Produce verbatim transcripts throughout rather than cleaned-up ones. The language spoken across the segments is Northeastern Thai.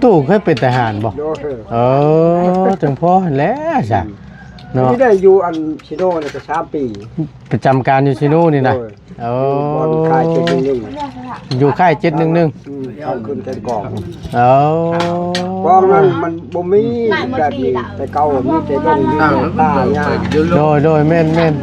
ตู้เคยเป็นทหารบ่ โดย เออจังพอหั้นแหละซะ อืม เนาะ นี่ได้อยู่อันชิโน่นี่ก็สามปี ประจำการอยู่ชิโน่นี่นะ โดย โอ้ อยู่บ่อนค่ายเจ็ดหนึ่งหนึ่ง อยู่ค่ายเจ็ดหนึ่งหนึ่ง อืม เอาขึ้นแกนกอง โอ้ กองนั้นมันบ่มีแบบนี้ แต่เก่ามีแต่ดงมีแต่ป่าหญ้า โดย โดย แม่น แม่น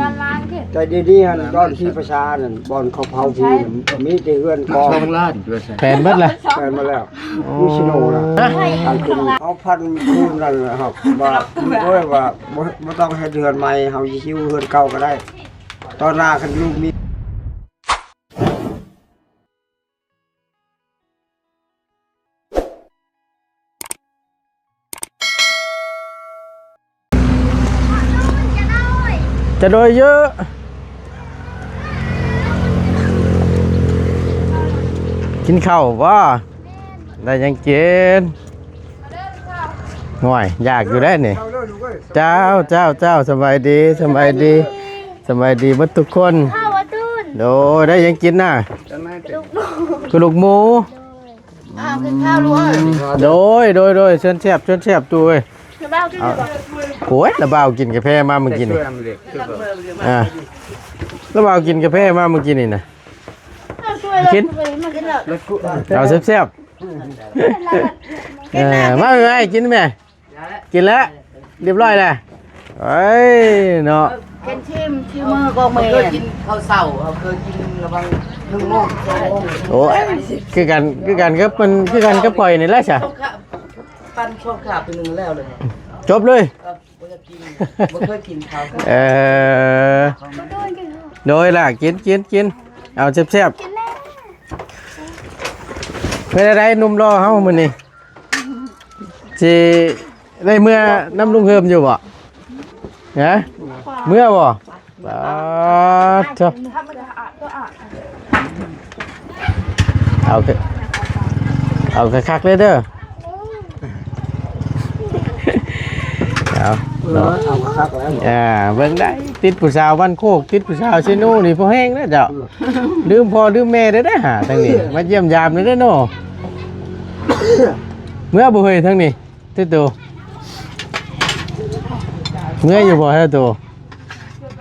แต่เดี๋ยวนี้หั่นบ่อนขี้ประชานั่น บ่อนเขาเผาผีนั่น มีแต่เฮือนกอง สองล้านด้วยซ้ำ แปลนเบิดละ แปลนมาแล้ว โอ้ มีชิโน่นะ ฮะ ทางขึ้นเอาพันคูณนั่นแหละครับ ว่า โอ้ย ว่า บ่ บ่ต้องเฮ็ดเฮือนใหม่ เฮาสิอยู่เฮือนเก่าก็ได้ ตอนหน้าคันลูกมี จะโดยเยอะ กินข้าวบ่ ได้หยังกิน ห่วย อยากอยู่ได้นี่ เจ้า เจ้า เจ้า สบายดี สบายดี สบายดีเบิดทุกคน ข้าวอะตูน โดย ได้หยังกินน่ะ ลูกหมู กระดูกหมู อ้าว กินข้าวลูกเอ้ย โดย โดย โดย เชิญแซ่บ เชิญแซ่บ ตู้เอ้ย ระเบ้ากิน เอา ก่อน โอ้ย ระเบ้ากินกาแฟมาเมื่อกี้นี่ อ่า ระเบ้ากินกาแฟมาเมื่อกี้นี่นะ เอาช่วยเลย กิน มากินเลย เอาแซ่บๆ เออ มาเลย กินไหม กินแล้ว เรียบร้อยแล้ว เอ้ย เนาะ เป็นทีม ทีมมือกองเมย์ เคยกินข้าวเช้า เขาเคยกินระหว่างหนึ่งโมง สองโมง โอ้ย คือกัน คือกันครับ มัน คือกันกับข่อยนี่แหละจ้ะ ปั่นช่วงขาไปหนึ่งแล้วเลย จบเลย ครับ บ่อยากกิน บ่เคยกินข้าว เออ โดยล่ะ กิน กิน กิน เอาแซ่บๆ เป็นอะไรหนุ่มหล่อเฮามื้อนี้ สิได้เมือนำลุงเฮิมอยู่บ่ ฮะ เมือบ่ ป๊าดเถอะ เอาเถอะ เอาคักๆเลยเด้อ เอา เออ เนาะ เอาคักๆแล้ว อ่า เบิ่งได้ ติดผู้สาวบ้านโคก ติดผู้สาวเซโนนี่พอแห้งแล้วเจ้า ลืมพ่อลืมแม่ได้ได้หาทางนี้ มาเยี่ยมยามได้ได้เนาะ เมือบ่เฮยทางนี้ ติดตัว เมืออยู่บ่ฮะตัว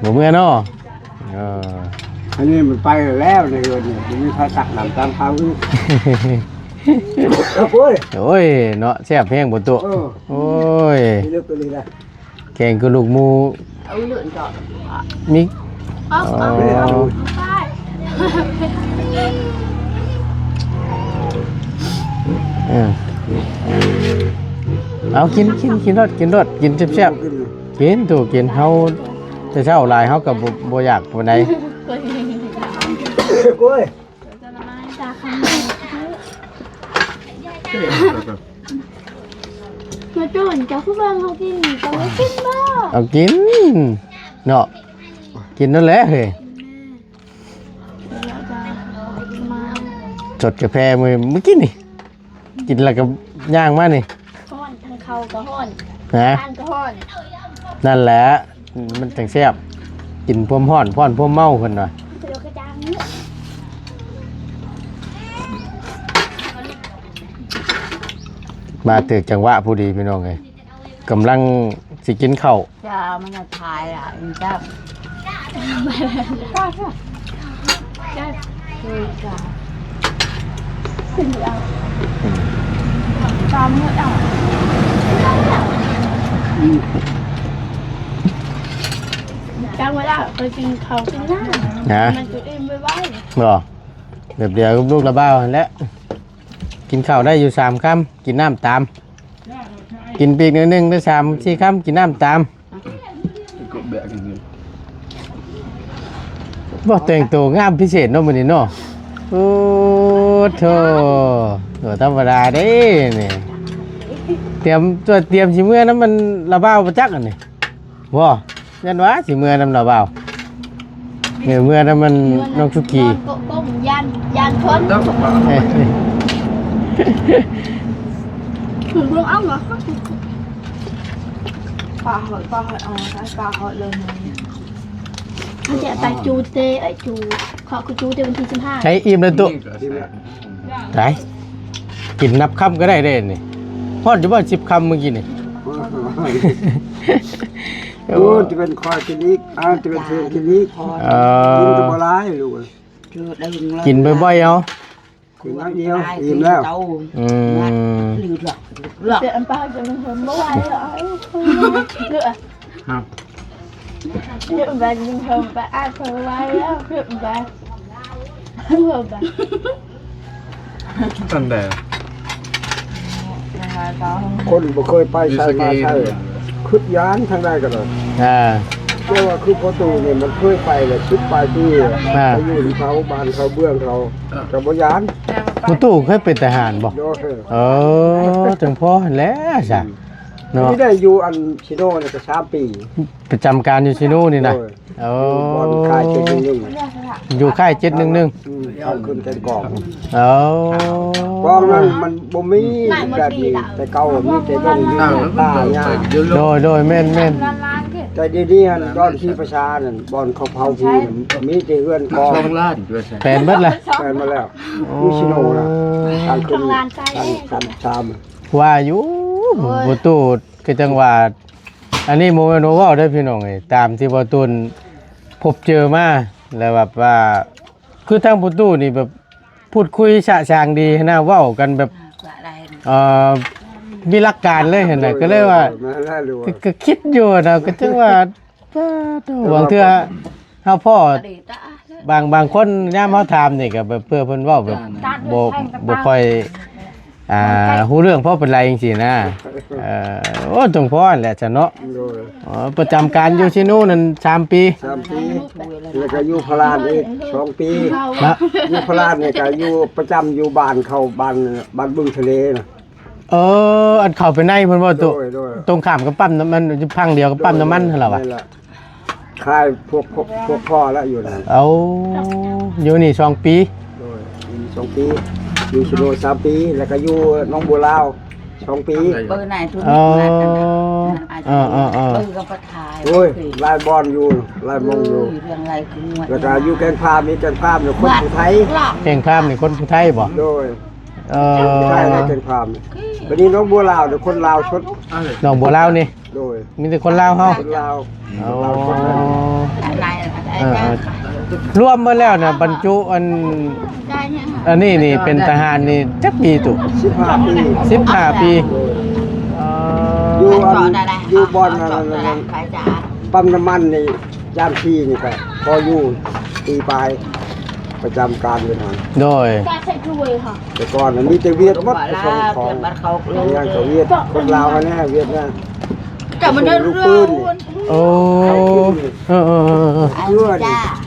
บ่เมือเนาะ เออ อันนี้มันไปแล้วในเรือนเนี่ย มันมีภาษาหนำตามเขาอีก โอ้ย โอ้ย เนาะ แซ่บแฮงบ่ตัว เออ โอ้ย นี่เลือกตัวนี้นะ แกงกะดูกหมู เอาเลือดก่อน มี เอา อ๋อ เอาไป เออ เอากิน กิน กินรส กินรส กินแซ่บๆ กิน ถูกกิน เฮาแต่เช้าหลาย เฮาก็บ่ บ่อยากปานใด โอ้ย มาจูน เจ้าคือเบิ่งเขากิน เจ้าบ่กินบ่ เอากิน เนาะ กินนั่นแหละเฮ้ย สดกาแฟมื้อ มื้อกี้นี่ กินแล้วก็ย่างมานี่ ฮ้อน ทั้งข้าวก็ฮ้อน ฮะ ทานก็ฮ้อน นั่นแหละ มันจั่งแซ่บ กินพร้อมฮ้อน ฮ้อนพร้อมเมาเพิ่นว่า เดี๋ยวกระจางนี่ มาถูกจังหวะพอดีพี่น้องเอ้ย กำลังสิกินข้าว จ้า มันจะทายอ่ะ มันจะ จ้า จ้า จ้า จ้า ตามเมื่ออ่ะ อืม จ้างไว้ละ ไปกินข้าวกินน้ำ นะ มันจะอิ่มไวๆ บ่ แบบเดียวกับลูกละเบ้าหั่นแหละ กินข้าวได้อยู่สามคำ กินน้ำตาม กินปีกหน่อยหนึ่งได้สามสี่คำ กินน้ำตาม บ่แต่งตัวงามพิเศษเนาะมื้อนี้เนาะ โอ้โธ่ บ่ธรรมดาเด้นี่ เตรียมตัว เตรียมสิเมือนำมันละเบ้าบ่จักอันนี้ บ่ ยันว่าสิเมือนำละเบ้า เออ เมือนำมันน้องสุกี้ ก็ก้มย่าน ย่านคน เอ้ย ถึงเบิ่งเอาเหรอ ปลาหอย ปลาหอย อ๋อ ปลาหอยเลย มันจะไปจูเต ไอ้จู ขอคือจูเตวันที่สิบห้า ใช้อิ่มเลยตุ๊ ได้ กินนับคำก็ได้เด้นี่ พอดอยู่บ่สิบคำเมื่อกี้นี่ โอ้ โอ้ จะเป็นคอยกินอีก อ่า จะเป็นเทือนกินอีก เออ กินก็บ่หลายลูกเอ้ย กินบ่อยๆ เอา กินน้อยเดียว อิ่มแล้ว อืม เดี๋ยวอันปลาจะมันเพิ่มบ่ไหวแล้ว ครับ เดี๋ยวอันปลาจะมันเพิ่มไป อ่ะ เพิ่มไหวแล้ว เพิ่มไป เพิ่มไป ตั้งแต่ คนบ่เคยไปไสมาไส คิดย้านทางใดก็ได้ อ่า แต่ว่าคือประตูนี่มันเคยไปแล้ว สิบปลายปีแล้ว อ่า ไปอยู่ที่เขา บ้านเขา เมืองเขา ก็บ่ย้าน ประตูเคยเป็นทหารบ่ โดย เออ จังพอแหล้วซะ เนาะ นี่ได้อยู่อันชิโนนี่ก็สามปี ประจำการอยู่ชิโนนี่นะ โดย โอ้ อยู่บ่อนค่ายเจ็ดหนึ่งหนึ่ง อยู่ค่ายเจ็ดหนึ่งหนึ่ง อืม เอาขึ้นแกนกอง โอ้ กองนั้นมันบ่มีแบบนี้ แต่เก่ามีแต่ดง มีแต่ป่าหญ้า โดย โดย แม่น แม่น แต่เดี๋ยวนี้หั่น ดอนขี้ประชานั่น บ่อนเขาเผาผีนั่น มีแต่เฮือนกอง สองล้านด้วยซ้ำ แปลนเบิดละ แปลนมาแล้ว โอ้ อยู่ชิโนนะ ทางขึ้น ทาง ทางชาม ว่าอยู่ โอ้ย ประตูก็จังว่า อันนี้โมเมนต์เว้าได้อพี่น้องเอ้ย ตามที่บ่ตูนพบเจอมา แล้วแบบว่า คือทางประตูนี่แบบพูดคุยสะสางดีนะ เว้ากันแบบ เอ่อ มีหลักการเลยหั้นนะ ก็เลยว่า แม่นแล้วลูก ก็ ก็คิดอยู่นะ ก็จังว่า ป้าดโธ่ บางเทื่อเฮาพ้อ บาง บางคนยามเฮาถามนี่ก็แบบเพื่อเพิ่นเว้าแบบ อ่า บ่ บ่ค่อย อ่า ฮู้เรื่องพอปานใดจังซี่นะ เอ่อ โอ้ ต้องพ้อแหละซะเนาะ โดย อ๋อ ประจำการอยู่ที่นู่นนั่นสามปี สามปี แล้วก็อยู่พะลานอีกสองปี นะ อยู่พะลานนี่ก็อยู่ประจำอยู่บ้านเขา บ้าน บ้านบึงทะเลนะ เออ อันเข้าไปในเพิ่นบ่ตุ โดย โดย ตรงข้ามกับปั๊มน้ำมัน อยู่ฝั่งเดียวกับปั๊มน้ำมันหั่นล่ะวะ นั่นแหละ ขายพวก พวก พวกพ่อแล้วอยู่นั่น เอา อยู่นี่สองปี โดย อยู่สองปี อยู่ชิโนสามปี แล้วก็อยู่หนองบัวลาวสองปี เบอร์ไหนทุก อ๋อ นัดอันนั้น เออ เออ เออ เบอร์กับประธาน โอ้ย หลายบ่อนอยู่ หลายหม่องอยู่ เออ เรื่องอะไรคืองวด แล้วก็อยู่แก่งคาม มีแก่งคามอยู่คนผู้ไทย แก่งคามนี่คนผู้ไทยบ่ โดย เออ ใช่ แก่งคาม บัดนี้หนองบัวลาวเนี่ยคนลาวชด หนองบัวลาวนี่ โดย มีแต่คนลาวเฮา คนลาว อ๋อ ลาวชดเลย เออ เออ รวมหมดแล้วน่ะ บรรจุอัน อันนี้นี่เป็นทหารนี่จักปีตุ สิบห้าปี สิบห้าปี โดย เออ อยู่อัน อยู่บ่อนอันนั้น ปั๊มน้ำมันนี่ ยามชีนี่ก็พออยู่ปีปลาย ประจำการอยู่หั่น โดย แต่ก่อนน่ะมีแต่เวียดหมด ไปส่งของ เวียดกับเวียด คนลาวหั่นแหละ เวียดนะ แต่มันได้ ส่งลูกปืน เรื่อง โอ้ เออ เออ เออ เออ เพื่อน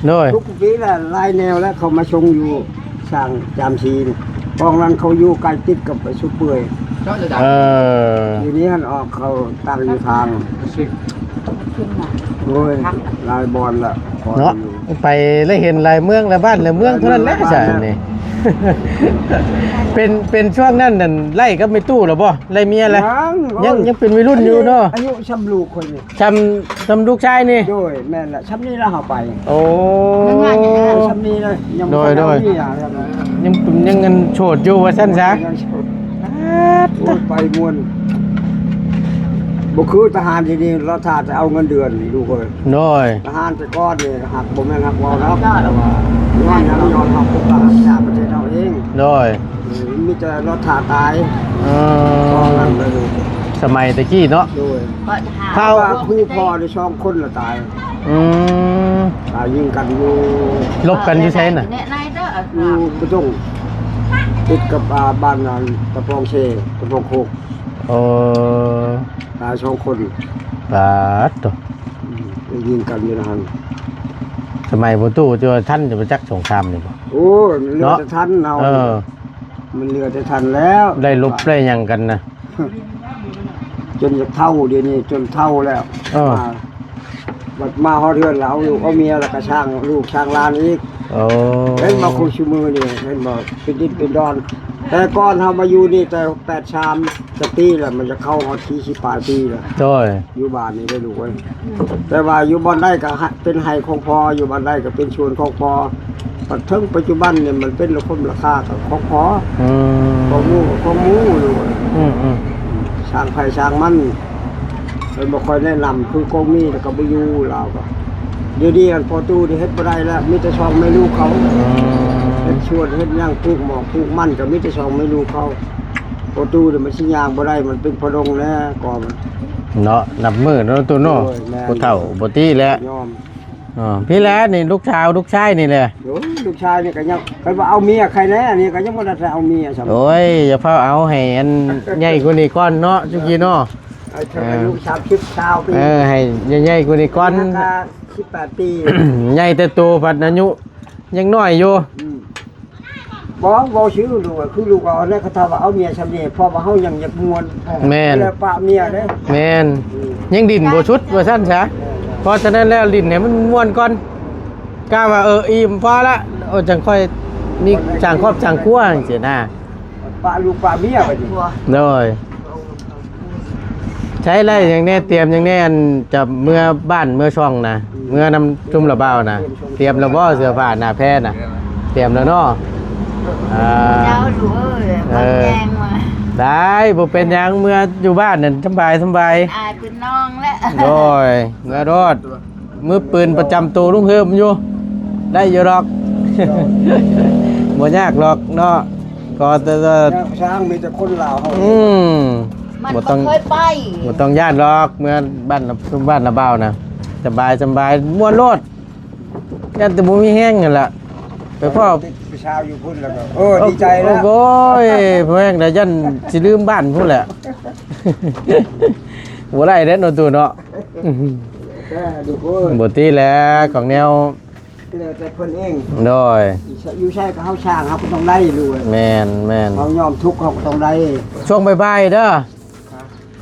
โดย ทุกปีละหลายแนวแล้วเขามาส่งอยู่ สร้างจามชีนี่ กองนั้นเขาอยู่ใกล้ติดกับไอ้สุเปื่อย เออ อยู่นี่หั่นออกเขาตั้งอยู่ทาง โอ้ย หลายบ่อนละ เนาะ ไปแล้วเห็นหลายเมืองหลายบ้านหลายเมืองเท่านั้นแหละ หลายเมือง อาจารย์นี่ เป็น เป็นช่วงนั้นนั่นไล่กับแม่ตู้หรือบ่ ไล่เมียแล้ว ยัง ยัง โอ้ย ยังเป็นวัยรุ่นอยู่เนาะ อายุส่ำลูกคนนี่ ส่ำ ส่ำลูกชายนี่ โดย แม่นละ ส่ำนี้ละเฮาไป โอ้ ส่ำนี้เลย ยังบ่ โดย ทัน โดย มีหยังครับ ยัง ยังเงินโสดอยู่ว่าซั่นซะ ยังโสด ป๊าด โอ้ย ไปม่วน บ่คือทหารที่นี่ เราถ้าจะเอาเงินเดือน ลูกเอ้ย โดย ทหารแต่ก่อนนี่หักบ่แม่นหักเว้าดอก แต่ว่าย้อนหยังย้อนเฮาปกป้องรักษาประเทศเฮาเอง โดย เออ มีแต่เราถ้าตาย เออ ตอนนั้นเลย สมัยตะกี้เนาะ โดย เพราะว่าผู้พ่อได้สองคนละตาย อืม ตายยิงกันอยู่ ลบกันอยู่ไสน่ะ อยู่กระจง ติดกับ อ่า บ้านนั้น ตะปองเซ ตะปองโคก เออ ตายสองคน ปาดโธ่ อืม ไปยิงกันอยู่นั่น สมัยบ่ตู้จะว่าทันจะไปจักสงครามนี่บ่ โอ้ย มันเหลือ เนาะ แต่ทันเอา เออ มันเหลือแต่ทันแล้ว ได้ลบได้หยังกันนะ จนจะเฒ่าเดี๋ยวนี้ จนเฒ่าแล้ว เออ มา บัดมาฮอดเฮือนแล้ว เอาลูกเอาเมียแล้วก็สร้างลูกสร้างหลานอีก โอ้ เห็นบ่ คู่ซุมื้อนี่ เห็นบ่ เป็นดินเป็นดอน แต่ก่อนเฮามาอยู่นี่แต่แปดสาม จะปีแล้ว มันจะเข้าฮอดสี่สิบปลายปีแล้ว โดย อยู่บ้านนี่ได้ลูกเอ้ย แต่ว่าอยู่บ่อนใดก็ฮะ เป็นไฮ่ของพ่อ อยู่บ่อนใดก็เป็นสวนของพ่อ ปัจจุบัน ปัจจุบันเนี่ยมันเป็นละคมราคากับของพ่อ อืม ของหมู่กับของหมู่อยู่ อืม อืม ทางไผทางมัน เพิ่นบ่ค่อยแนะนำ คือกงมีแล้วก็บ่อยู่ ลาวก็ เดี๋ยวนี้อันพ่อตู้นี่เฮ็ดบ่ได้แล้ว มีแต่ช่องแม่ลูกเขา เฮ็ดสวนเฮ็ดหยัง ปลูกหมากปลูกมันก็มีแต่ช่องแม่ลูกเขา พ่อตู้นี่มันสิย่างบ่ได้ มันเป็นพะดงแล้ว ก็มัน เนาะ นับมื้อเนาะตู้เนาะ โอ้ยแม่น ผู้เฒ่าบ่ติแล้ว ยอม อ๋อ พี่แหละนี่ลูกสาวลูกชายนี่แหละ โอ้ย ลูกชายนี่ก็ยัง เพิ่นว่าเอาเมียใครแน่ อันนี้ก็ยังบ่ได้เอาเมียซ้ำ โอ้ย อย่าเฝ้าเอา ให้อันใหญ่กว่านี้ก่อนเนาะ จุกี้เนาะ ไอ้เธออายุสามสิบ ซาวปี เออ ให้ใหญ่ๆกว่านี้ก่อน ราคาสิบแปดปี ใหญ่แต่โตพัดอายุยังน้อยอยู่ อืมบ่ บ่ซื้อลูกอะ คือลูกเอาแล้วเขาถามว่าเอาเมียซำนี้ เพราะว่าเฮายังอยากม่วน แม่น แล้วปะเมียเด้ แม่น ยังดิ้นบ่สุดว่าซั่นซะ เพราะฉะนั้นแล้วดิ้นให้มันม่วนก่อน กะว่า เออ อิ่มพอละ โอ้ จังค่อยมีสร้างครอบสร้างครัวจังซี่นะ ปะลูกปะเมียบัดนี้ โดย ใช้ไรอย่างแน่ เตรียมอย่างแน่ อันจะเมือบ้านเมือช่องนะ เมือนำซุมละบ่าวนะ เตรียมแล้วบ่ เสื้อผ้าหน้าแพรนะ เตรียมแล้วเนาะ อ่า เจ้าลูกเอ้ย เออ มันแยงมา ได้ บ่เป็นหยัง เมืออยู่บ้านนั่นสำบายสำบาย อายเป็นน้องแล้ว โดย เมือโลด มือปืนประจำตัวลุงเฮิมอยู่ ได้อยู่ดอก บ่ยากหรอกเนาะ ก็แต่ ช้างมีแต่คนลาวเฮา อืม มัน บ่ บ่ ต้อง เคยไป บ่ต้องย่านหรอก เมือบ้าน บ้านละบ่าวนะ สบายสบาย ม่วนโลด ย่านแต่บ่มีแฮงนั่นล่ะ ไปพ้อ ไปเช้าอยู่พุ่นแล้วก็ เออ ดีใจแล้ว โอ้ย พ่อแฮงได้ย่านสิลืมบ้านพุ้นแหละ บ่ได้เด้เนาะ ตู้เนาะ แค่ดูโอ้ย บ่ติแหละ ของแนว แล้วแต่เพิ่นเอง โดย อยู่ใช่ก็เฮาสร้าง เฮาก็ต้องได้ลูกเอ้ย แม่นแม่น เฮายอมทุกข์ เฮาก็ต้องได้ ช่วงบ่ายๆเด้อ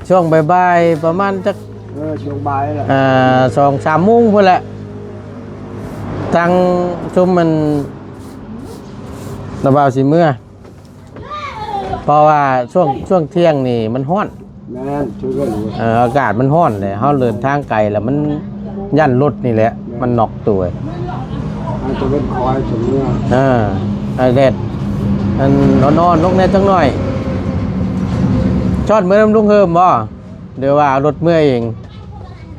ช่วงบ่ายๆประมาณจัก เออ ช่วงบ่ายแหละ อ่า สองสามโมงพุ้นแหละ ทางซุมมันละบ่าวสิเมือ เพราะว่าช่วง ช่วงเที่ยงนี่มันฮ้อน แม่น ช่วยกันลูก เอ่อ อากาศมันฮ้อนเลย เฮาเดินทางไกลแล้วมันย่านรถนี่แหละ มันน็อกตัว อาจจะเป็นคอยสมเมือ เออ ไอ้แดด อันนอนๆลงแน่จังหน่อย ชอดเมือนำลุงเฮิมบ่ หรือว่าเอารถเมือเอง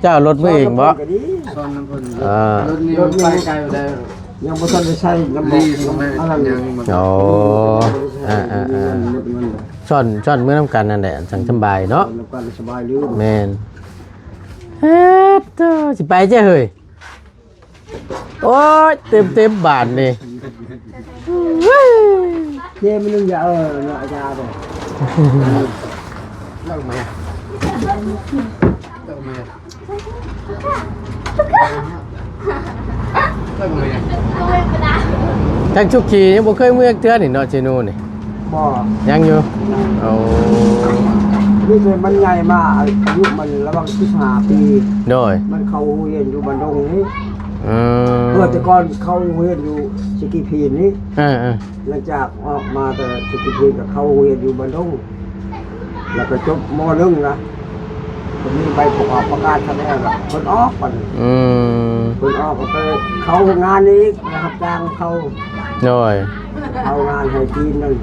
เจ้าเอารถเมือเองบ่ ก็ดี ตอนนั้นเพิ่น อ่า รถนี่มันไปไกลไปได้ ยังบ่ทันได้ใช้น้ำมัน รีบมา อะไร ยังมัน อ๋อ อ่าอ่าอ่า หมดเงิน ช่อน ช่อนเมือนำกันนั่นแหละ จังสำบายเนาะ แล้วก็สบายลืม แม่น เฮ็ดเด้อ สิไปเจ้าเฮ้ย โอ้ย เต็มเต็มบาทนี่ เจ๊มันนึงอย่าเออเนาะอาจารย์ เลิกไหมเลิกไหมเลิกไหม ทั้งชุกขี่ยังบ่เคยเมือเทื่อนี่เนาะ เจนูนี่ บ่ ยังอยู่ โอ้ นี่คือมันใหญ่มา อายุมันระหว่างสิบห้าปี โดย มันเข้าโรงเรียนอยู่บ้านดงนี่ อืม เมื่อแต่ก่อนเข้าโรงเรียนอยู่สกีพีนนี่ เออเออ หลังจากออกมาแต่สกีพีนก็เข้าโรงเรียนอยู่บ้านดง แล้วก็จบม.หนึ่ง นะ ก็มีใบประกอบประกาศคะแนนแล้วคนออกก่อน อืม คนออกก็ไปเข้างานนี้นะครับจ้างเขา โดย เอางานให้ทีมหนึ่ง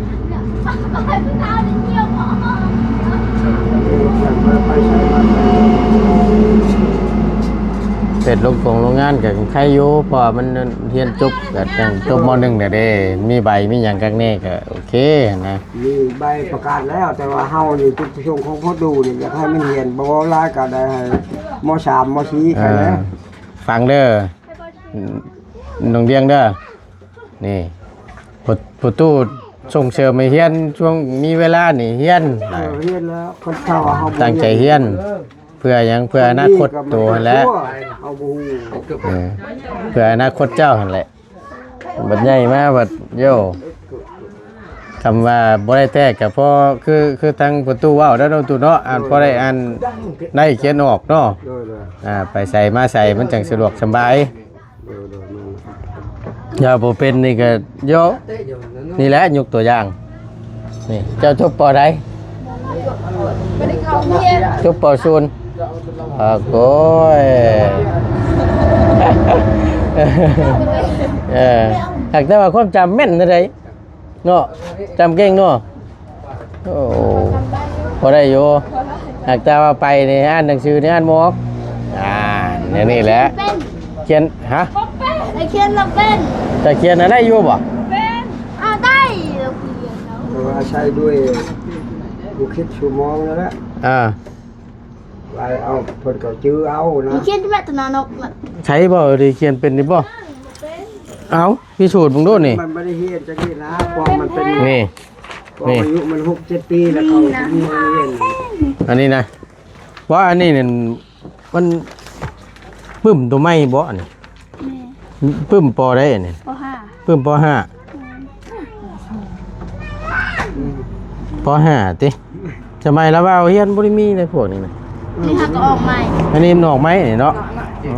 เฮ็ดโรงกงโรงงานก็ใครอยู่ เพราะว่ามันเรียนจบก็จั่งจบ ม.หนึ่ง น่ะเด้ มีใบมีหยังคักแน่ก็โอเคนะ มีใบประกาศแล้ว แต่ว่าเฮานี่จุดประสงค์ของพ่อดูนี่อยากให้มันเรียนบ่หลายก็ได้ให้ ม.สาม ม.สี่ ไป อ่า แล้ว ฟังเด้อ น้องเดียงเด้อ นี่ ประ ประตูส่งเสริมให้เรียน ช่วงมีเวลานี่เรียน เออเรียนแล้วคนเฒ่าเฮาบ่ ตั้งใจเรียน เพื่อหยัง เพื่ออนาคตตัวหั้นแหละ เอาบ่ฮู้ เออ เพื่ออนาคตเจ้าหั้นแหละ บัดใหญ่มาบัดโย คำว่าบ่ได้แท้ก็เพราะคือ คือทางประตูเว้าแล้วเนาะ ตู้เนาะ อ่านพอได้อ่านได้เขียนออกเนาะ โดยโดย อ่า ไปไสมาไสมันจั่งสะดวกสบาย โดยโดย อย่าบ่เป็นนี่ก็โย นี่แหละยกตัวอย่าง นี่ เจ้าจบ ป.ใด จบ ป.ศูนย์ อ่า โอ้ย เออ หากแต่ว่าความจำแม่นเท่าใดเนาะ จำเก่งเนาะ โอ้ พอได้อยู่ หากแต่ว่าไปนี่อ่านหนังสือนี่อ่านบ่ออก อ่า แนวนี้แหละ เป็น เขียน ฮะ ไอ้เขียนเราเป็น แต่เขียนอะไรอยู่บ่ เป็น อ่า ได้ เราเขียนแล้ว เพราะว่าใช้ด้วย บุคิดชั่วโมงนั่นแหละ อ่า ไปเอา เพิ่นก็จื้อเอานะ เขียนที่แม่ตะนานกน่ะ ใช้บ่ ได้เขียนเป็นนี่บ่ เอ้า พิสูจน์มึงดูนี่ มันไม่ได้เฮียนจักนี่นะ ความมันเป็น นี่ ความ นี่ อายุมันหกเจ็ดปีแล้วเขา นี่นะ มีโรงเรียน อันนี้นะ ว่าอันนี้เนี่ย มันปึ้มตัวไม่บ่อันนี้ แม่ ปึ้มปอได้อันนี้ ปอห้า ปึ้มปอห้า ปอห้าติ สมัยละว่าเฮียนบ่ได้มีเลยพวกนี้นะ นี่หาก็ออกใหม่ อันนี้มันออกใหม่นี่เนาะ อื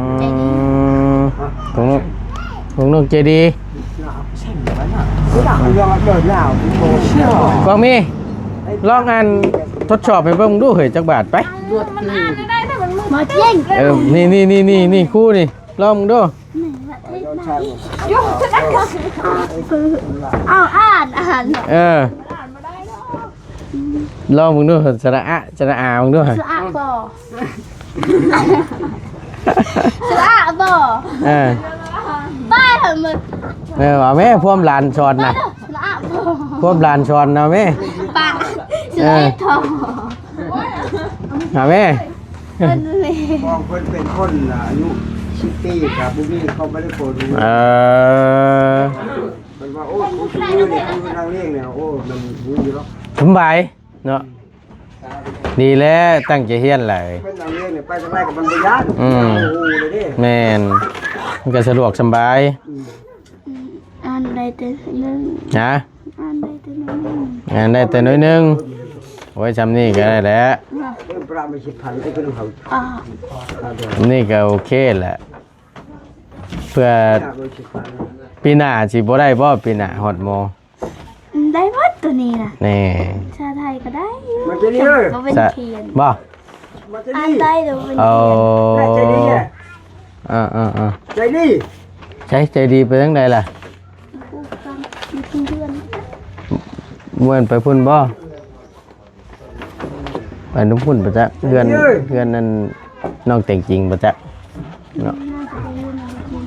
ม ของน้อง ของน้องเจดีย์ กองมี ลองอ่านทดสอบให้เบิ่งดูเฮ้ย จักบาทไป มันอ่านได้แต่มันมืด มาเจ๊ง เออ นี่ นี่ นี่ นี่ นี่ ครูนี่ ลองดู เอาอ่าน อ่าน เออ ลองมึงดู สระอะ สระอามึงดู สระอะบ่ สระอะบ่ เออ ป้ายเหรอมึง เออ เอาแม่ พวกหลานสอนนะ สระอะบ่ พวกหลานสอนนะแม่ ปะ สระอะทอง เอาแม่ เพิ่นเลย มองเพิ่นเป็นคนอายุสิบปีครับ บ่มีเขาไม่ได้โกน เออ เพิ่นว่า โอ้ย ผู้สูงอายุนี่ ผู้นั่งเลี้ยงเนี่ย โอ้ มันรู้อยู่หรอก สำบายเนาะ ดีแล้ว ตั้งใจเฮียนหลาย เพิ่นนั่งเลี้ยงเนี่ย ไปทางไหนก็มันบ่ย้าน อืม โอ้โห เลยเด้ แม่น มันก็สะดวกสำบาย อืม อ่านได้แต่หนึ่ง ฮะ อ่านได้แต่หนึ่ง อ่านได้แต่น้อยหนึ่ง โอ้ย จำนี่ก็ได้แหละ เพิ่มประมาณสิบพัน ไอ้คนเขา อ่า นี่ก็โอเคแหละ เพื่อ ประมาณสิบพัน ปีหน้าสิบ่ได้บ่ ปีหน้าฮอดมอ ได้หมดตัวนี้นะ แน่ ภาษาไทยก็ได้อยู่ มันจะนี่เลย ก็เป็น สะ เขียน บ่ มันจะ อ่าน นี่ ได้หรือเป็น เอา เขียน น่าจะนี่แหละ อ่าอ่าอ่า ใจดี ใช้ใจดีไปทางใดล่ะ คู่กัน มีเพื่อน ม่วนไปพุ่นบ่ ไปนุ่มพุ่นปะจ๊ะ เฮือน เอ้ย เฮือนนั่นน้องแต่งจริงปะจ๊ะเนาะ น่าจะไปเรื่องอะไรกิน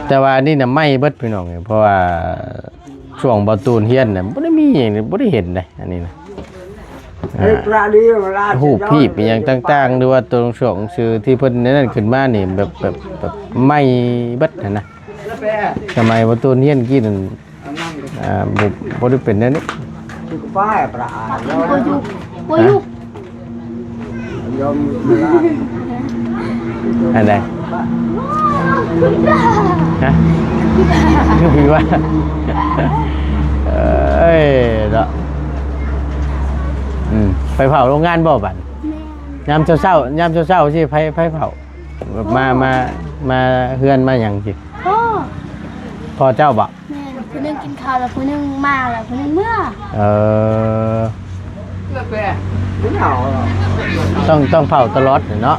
แต่ว่าอันนี้น่ะไหม้เบิดพี่น้องเอ้ย เพราะว่าช่วงบ่าวตูนเฮียนน่ะบ่ได้มีหยังเลย บ่ได้เห็นเลย อันนี้นะ เฮ้ย อ่า ปลาดี ปลา ฮูบพีบอิหยังต่างๆ หรือว่าตัวหนังสือ หนังสือที่เพิ่นนั่นขึ้นมานี่ แบบ แบบ แบบไหม้เบิดหั้นนะ สมัยบ่าวตูนเฮียนกี้นั่น อ่า บ่ บ่ได้เป็นแนวนี้ คือป้ายปลา บ่อยู่ บ่อยู่ ฮะ ยอม อันใด ฮะ คือพี่ว่า เอ้ย เนาะ อืม ไปเผาโรงงานบ่บัด แม่น ยามเช้าๆ ยามเช้าๆ สิไผ ไผเผา แบบมา มา มาเฮือนมาหยังสิ พ่อ พ่อเจ้าบ่ แม่น ผู้หนึ่งกินข้าวแล้ว ผู้หนึ่งมาแล้ว ผู้หนึ่งเมือ เออ ต้อง ต้องเผาตลอดเนาะ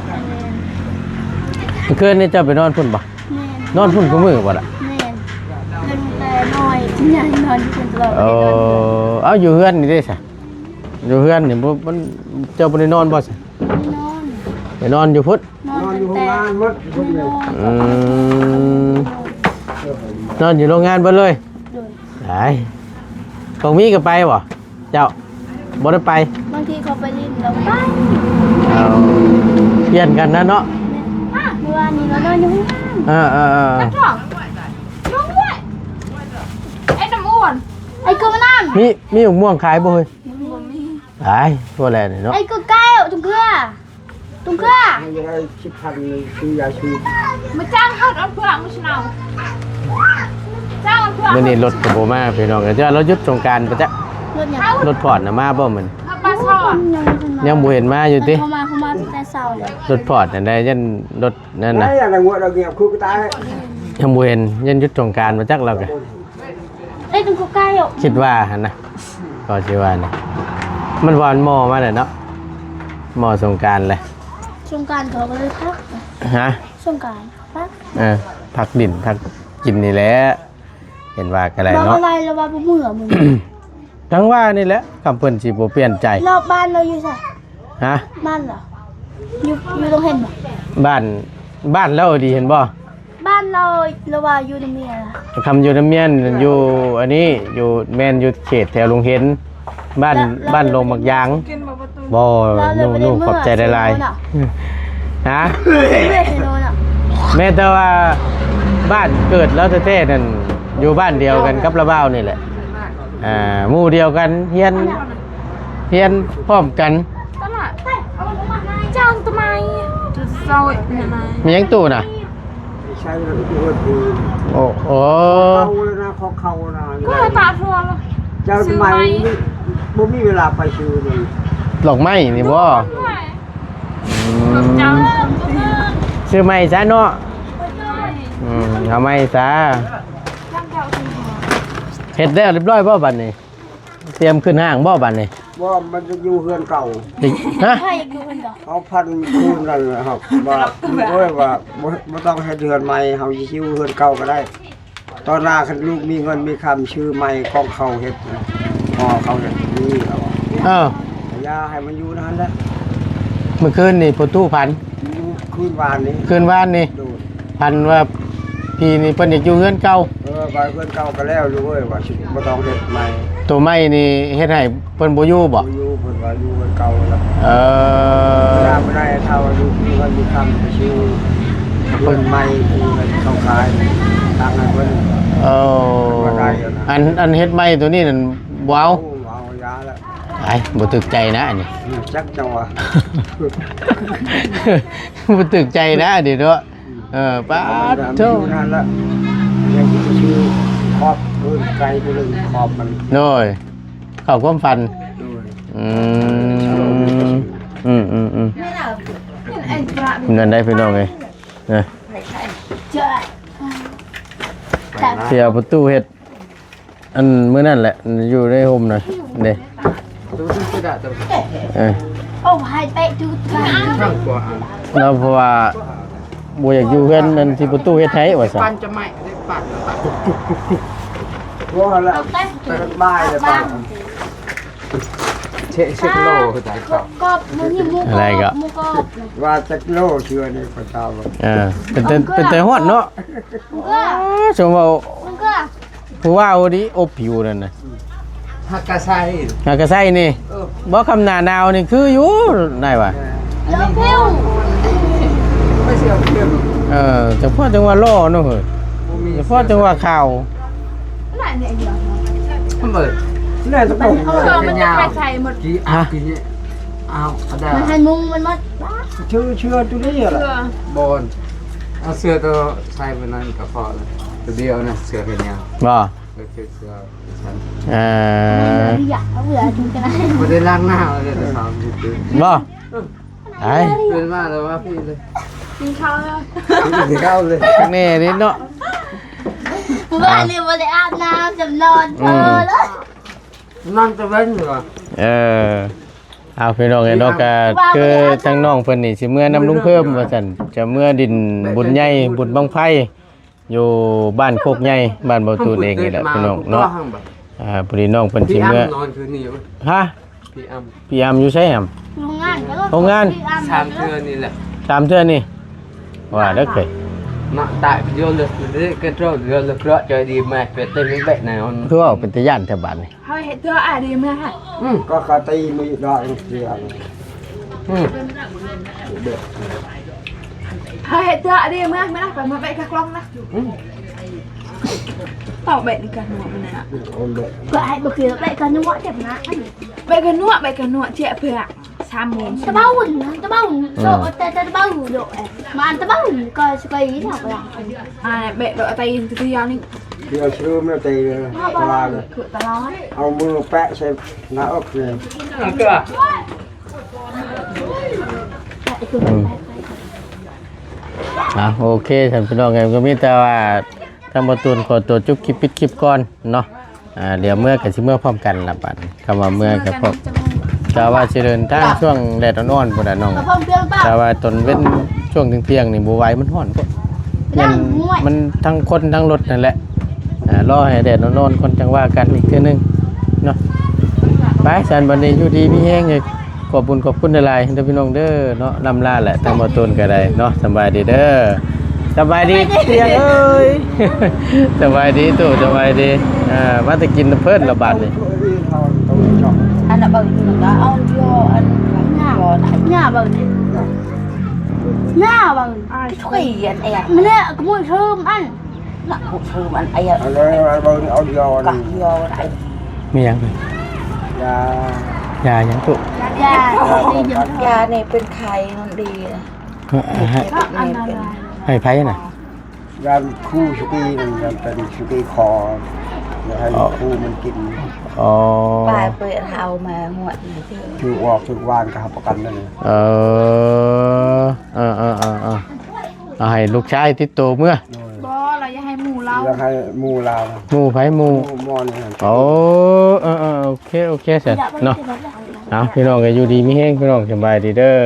เมื่อคืนนี้เจ้าไปนอนพุ่นบ่ แม่น นอนพุ่นคู่มื้อบ่ล่ะ แม่น เป็นแต่น้อยจนใหญ่นอนอยู่คนเดียว เออ เอาอยู่เฮือนนี่เด้ซะ อยู่เฮือนนี่บ่ มัน เจ้าบ่ได้นอนบ่ซะ ไม่นอน ไปนอนอยู่พุ้น นอน นอนอยู่ ตั้งแต่ โรงงานหมด ไม่นอน อืม นอนอยู่โรงงานเบิดเลย โดย ไอ้ ของมีก็ไปบ่ เจ้า บ่ได้ไป บางทีเขาไปเล่นแล้วไป เอา เปลี่ยนกันนะเนาะ เมื่อวานนี้เรานอนอยู่ข้างล่าง เออ เออ เออ ไอ้น้ำอ้วน ไอ้กบน้ำ มี มีหมกม่วงขายบ่เฮ้ย บ่มี ไอ้ ตัวแลนี่เนาะ ไอ้กบไก่อะ จุงเกลือ จุงเกลือ มันจะได้สิบพัน ซื้อยาสูบ มาจ้างเขาเอาเพื่อนมาชนะ จ้างเอาเพื่อน มื้อนี้รถก็บ่มาพี่น้อง เดี๋ยวเราหยุดสงกรานต์ปะจ๊ะ รถหยัง รถพอร์ตน่ะมาบ่มื้อนี้ มาปลาช่อน ยังบ่ทันมา ยังบ่เห็นมาอยู่ติ เขามา เขามาตั้งแต่เช้าเลย รถพอร์ตนั่นได้ ยันรถนั่นน่ะ ได้อะไรงวดเราเงียบคือตาย ยังบ่เห็น ยันหยุดสงกรานต์ปะจ๊ะเราก็ เอ้ย เป็นกูใกล้อ่ะ คิดว่าหั่นนะ ก็สิว่านะ มันว่ามันมอมาแล้วเนาะ มอสงกรานต์เลย สงกรานต์เขาก็เลยพัก ฮะ สงกรานต์เขาพัก เออ พักดิน พักกินนี่แหละ เห็นว่าก็ได้ บอก เนาะ อะไรแล้วว่าบ่เมื่อมึง ทั้งว่านี่แหละ คำเพิ่นสิบ่เปลี่ยนใจ รอบบ้านเราอยู่ไส ฮะ บ้านเหรอ อยู่ อยู่ตรงเห็นบ่ บ้าน บ้านเราดีเห็นบ่ บ้านเรา เราว่าอยู่ในเมีย คำอยู่ในเมียน อยู่อันนี้ อยู่แม่นอยู่เขตแถวลุงเห็น บ้าน แล้ว บ้านโรงหมากยาง บ่ แล้ว หนู หนู ขอบใจหลายๆ ฮะ แม่แต่ว่าบ้านเกิดแล้วแท้ๆ นั่น อยู่บ้านเดียวกันกับละบ่าวนี่แหละ อ่า หมู่เดียวกัน เฮียน เฮียนพร้อมกัน ตลาด จ้างทำไม จะซอยยังไง มีหยังตู้น่ะ ใช่เลยที่เพื่อนดู โอ้โห เขาเลยนะ ของเขานะ ก็ตาทัวร์ เจ้าทำไม ซื้อไหม บ่มีเวลาไปซื้อเลย ดอกไม้นี่บ่ ไม่ อืม เจ้า ซื้อใหม่ซะเนาะ อืม เอาใหม่ซะ เฮ็ดแล้วเรียบร้อยบ่บัดนี้ เตรียมขึ้นห้างบ่บัดนี้ บ่ มันจะอยู่เฮือนเก่า ฮะ เขาพันคืนนั่นแหละครับ ว่า โอ้ย ว่า บ่ บ่ต้องเฮ็ดเฮือนใหม่ เฮาสิอยู่เฮือนเก่าก็ได้ ตอนหน้าคันลูกมีเงินมีคำซื้อใหม่ของเขาเฮ็ดนะ พอเขาเฮ็ดนี่แล้ว เออ อย่าให้มันอยู่นั่นแหละ เมื่อคืนนี่พ่อตู้ฝัน อยู่คืนวานนี้ คืนวานนี่ โดย ฝันว่าพี่นี่เพิ่นอยากอยู่เฮือนเก่า เออ ไปเฮือนเก่าก็แล้วอยู่เว้ย ว่าสิบ่ต้องเฮ็ดใหม่ ตัวใหม่นี่เฮ็ดให้เพิ่นบ่อยู่บ่ บ่อยู่ เพิ่นว่าอยู่เฮือนเก่าแล้ว เออ เวลาบ่ได้เท่าลูกมีเงินมีคำไปซื้อเฮือนใหม่ ซื้อเฮือนเขาขาย ตังค์ให้เพิ่น เออ บ่ได้แล้วนะ อัน อันเฮ็ดใหม่ตัวนี้นั่นบ่เอา โอ้ เอายาแล้ว ไอ้ บ่ถูกใจนะอันนี้ อืม จักจังหวะ บ่ถูกใจนะอันนี้เนาะ เออ ป๊าดโธ่ มันอยู่นั่นละ ยังสิไปซื้อขอบเพิ่นไกลไปเลย ขอบมัน โดย เข้าความฝัน โดย อืม อืม อืม อืม นั่นได้พี่น้องเอ้ย นะ เสียประตูเฮ็ด อันมื้อนั่นแหละ อยู่ในโฮมน่ะ เด้ ตู้ตู้กระดาษตัว เออ โอ้ ให้เตะจุดกัน ข้างขวาอ่ะ แล้วเพราะว่าบ่อยากอยู่เฮือนนั่นที่ประตูเฮ็ดให้ว่าซั่น ปั่นจะไหม้ได้ปั่น ว่าแล้ว เอาเตะ เปิดบ้านเลย บ้าน เช็ค เช็คโลคือใจเขา กรอบ มันมีหมูกรอบ อะไรก็ หมูกรอบ ว่าจักโลเชื่อนี่เขาเจ้า เออ เป็นแต่ เป็นแต่ฮ้อนเนาะ มันก็ สมมุติว่า มันก็ ผู้ว่าโอดีอบผิวนั่นน่ะ ฮักกะไซ ฮักกะไซนี่ เออ บ่ คำหน้าหนาวนี่คืออยู่ได้ว่ะ เออ แล้วผิว ไม่เสียผิว เออ เฉพาะจังหวะล่อเนาะเฮ้ย บ่มี เฉพาะจังหวะข่าว มันเบิด เนี่ยตะโกน เออ มันจะไปใส่หมด กี่อ่ะ ฮะ กี่เนี่ย เอา เอาได้ มันให้มุงมันหมด เชื่อ เชื่อตัวนี้เหรอ เชื่อ บอล เอาเสื้อตัวใส่ไปนั่นก็พอแล้ว ตัวเดียวนะ เสื้อแขนยาว บ่ เออ เสื้อ เสื้อสั้น เออ อยากเอาเหลือถึงจะได้ บ่ได้ล้างหน้าเลย แต่สาวอยู่ตื่น บ่ ไอ้ ตื่นมาแล้วว่าพี่เลย กินข้าวแล้ว กินข้าวเลย แม่นี่เนาะ เมื่อวานนี้บ่ได้อาบน้ำ จำนอน อืม เออ แล้ว นั่งตะเวนอยู่อะ เออ เอาพี่น้องเอ้ยเนาะ ก็คือทางน้องเพิ่นนี่สิเมือนำลุงเพิ่มว่าซั่น จะเมือดินบุญใหญ่บุญบั้งไฟ อยู่บ้านโคกใหญ่ บ้านบ่าวตูนเองนี่แหละพี่น้องเนาะ อ่า พอดีน้องเพิ่นสิเมือ พี่อ้ำนอนคืนนี้อยู่ปะ ฮะ พี่อ้ำ พี่อ้ำอยู่ไสอ้ำ โรงงานก็ โรงงาน พี่อ้ำ สามเทื่อนี่แหละ สามเทื่อนี่ ว่าเด้อเคย มาตายเดียวเลย เดี๋ยวก็โทษเดียวเลย เพราะใจดีมาเป็นเต็มแบบไหนอ่อน คือว่าเป็นตาย่านแถวบ้านนี่ เฮาเฮ็ดเทื่ออะดีเมื่อฮะ อืม ก็เขาตีมือดอกเสียง อืม เฮาเฮ็ดเทื่ออะดีเมื่อ มื้อนะ ไปมาไปกะกล้องนะ อืม เป่าเบะนี่กันหมดมื้อนะ เอาเบะ ก็ให้บ่คือเบะกันนัวเจ็บนะ เบะกันนัว เบะกันนัว เจ๊ะเพื่อ สามโมง ตะเบ้าหุ่นนะ ตะเบ้าหุ่น อืม โดด แต่ แต่ตะเบ้าหุ่นโดด เอ๊ะ มาอันตะเบ้าหุ่นก็ ก็อีกแล้วก็ได้ อ่า เบะโดดตีนตัวยาวนี่ เดี๋ยวซื้อมาตีเลย ตลาดเลย คือตลาด เอามือแปะใส่หน้าอกเลย อืม อ่ะ โอเค ท่านพี่น้องเอ้ย ก็มีแต่ว่าทางบ่าวตูนขอตัวจบคลิป ปิดคลิปก่อนเนาะ อ่า เดี๋ยวเมือก็สิเมือพร้อมกันล่ะบัดนี้ คำว่าเมือก็พร้อม แต่ว่าสิเดินทางช่วงแดดอ่อนๆ พุ้นน่ะน้อง แต่ว่าตอนเว็นช่วงเที่ยงๆ นี่บ่ไหว มันฮ้อนพุ้น มัน มันทั้งคนทั้งรถนั่นแหละ อ่า รอให้แดดอ่อนๆ ก่อนจั่งว่ากันอีกเทื่อนึงเนาะ ไป สันบัดนี้อยู่ดีมีแฮงเลย ขอบบุญขอบคุณหลายๆเด้อพี่น้องเด้อเนาะ ล่ำลาแหละ ทางบ่ตูนก็ได้เนาะ สำบายดีเด้อ สำบายดี เตียงเอ้ย สำบายดีตู้ สำบายดี อ่า มาแต่กินน้ำเพิ่นละบาดนี้ อันน่ะเบิ่งอยู่ก็เอาเดียวอันหน้าบ่อนหน้าเบิ่งนี่หน้าเบิ่งช่วยอันเอีย มันเนี่ยกระมุนเชิมอัน หลักผู้ซื้อมันไอ้ เอาเลยเอาเลยเอาเดียว กักยอไอ้ มีหยัง ยา ยาหยังตู้ ยา ยาเนี่ยเป็นไข้มันดีนะ เออให้ เนี่ยเป็น ให้ไผน่ะ ยาคู่สกีนั่นยาเป็นสกีคออยากให้คู่มันกิน อ๋อ ปลายเปิดเอามาหัวอีก ถือออกถือวางกับประกันนั่นเลย เออ เออเออเออเออเอาให้ลูกชายติดตัวเมื่อ บ่เราอย่าให้หมู่เรา อยากให้หมู่ลาว หมู่ไผหมู่ หมู่มอนี่นะ โอ้เออเออโอเค โอเคเสร็จเนาะ เอาพี่น้องก็อยู่ดีมีแฮง พี่น้องสำบายดีเด้อ